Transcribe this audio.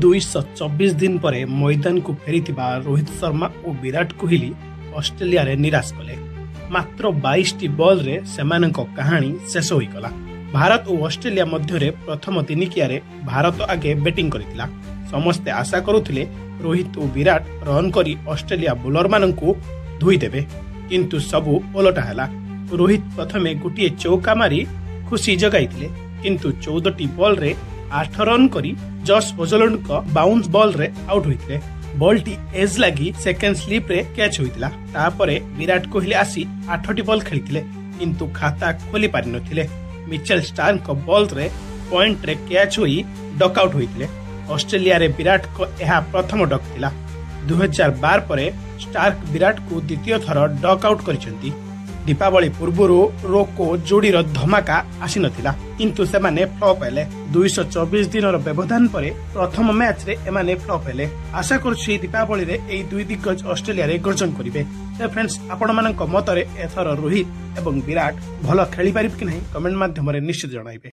224 ଦିନ ପରେ ମଇଦାନକୁ ଫେରିଥିବା ରୋହିତ ଶର୍ମା ଓ ବିରାଟ କୋହଲି ଅଷ୍ଟ୍ରେଲିଆରେ ନିରାଶ କଲେ। ମାତ୍ର 22ଟି ବଲ୍ରେ ସେମାନଙ୍କ କାହାଣୀ ଶେଷ ହୋଇଗଲା। ଭାରତ ଓ ଅଷ୍ଟ୍ରେଲିଆ ମଧ୍ୟରେ ପ୍ରଥମ ଦିନିକିଆରେ ଭାରତ ଆଗେ ବ୍ୟାଟିଂ କରିଥିଲା। ସମସ୍ତେ ଆଶା କରୁଥିଲେ ରୋହିତ ଓ ବିରାଟ ରନ୍ କରି ଅଷ୍ଟ୍ରେଲିଆ ବୋଲରମାନଙ୍କୁ ଧୋଇଦେବେ, କିନ୍ତୁ ସବୁ ଓଲଟା ହେଲା। ରୋହିତ ପ୍ରଥମେ ଗୋଟିଏ ଚୌକା ମାରି ଖୁସି ଜଗାଇଥିଲେ, କିନ୍ତୁ 14ଟି ବଲ୍ରେ 8 ରନ୍ କରି ଜସ୍ ହୋଜଲଣ୍ଡଙ୍କ ବାଉନ୍ସ ବଲ୍ରେ ଆଉଟ୍ ହୋଇଥିଲେ। ବଲ୍ଟି ଏଜ୍ ଲାଗି ସେକେଣ୍ଡ ସ୍ଲିପ୍ରେ କ୍ୟାଚ୍ ହୋଇଥିଲା। ତାପରେ ବିରାଟ କୋହଲି ଆସି 8ଟି ବଲ୍ ଖେଳିଥିଲେ, କିନ୍ତୁ ଖାତା ଖୋଲି ପାରିନଥିଲେ। ମିଚେଲ ଷ୍ଟାର୍କଙ୍କ ବଲ୍ରେ ପଏଣ୍ଟରେ କ୍ୟାଚ୍ ହୋଇ ଡକ୍ ଆଉଟ୍ ହୋଇଥିଲେ। ଅଷ୍ଟ୍ରେଲିଆରେ ବିରାଟଙ୍କ ଏହା ପ୍ରଥମ ଡକ୍ ଥିଲା। 2012 ପରେ ଷ୍ଟାର୍କ ବିରାଟଙ୍କୁ ଦ୍ୱିତୀୟ ଥର ଡକ୍ ଆଉଟ୍ କରିଛନ୍ତି। ଦୀପାବଳି ପୂର୍ବରୁ ରୋକୋ ଯୋଡ଼ିର ଧମାକା ଆସିନଥିଲା, କିନ୍ତୁ ସେମାନେ ଫ୍ଲପ୍ ହେଲେ। 224 ଦିନର ବ୍ୟବଧାନ ପରେ ପ୍ରଥମ ମ୍ୟାଚ୍ରେ ଏମାନେ ଫ୍ଲପ୍ ହେଲେ। ଆଶା କରୁଛି ଦୀପାବଳିରେ ଏହି ଦୁଇ ଦିଗ୍ଗଜ ଅଷ୍ଟ୍ରେଲିଆରେ ଗର୍ଜନ କରିବେ। ତେବେ ଫ୍ରେଣ୍ଡସ୍, ଆପଣମାନଙ୍କ ମତରେ ଏଥର ରୋହିତ ଏବଂ ବିରାଟ ଭଲ ଖେଳିପାରିବେ କି ନାହିଁ, କମେଣ୍ଟ ମାଧ୍ୟମରେ ନିଶ୍ଚିତ ଜଣାଇବେ।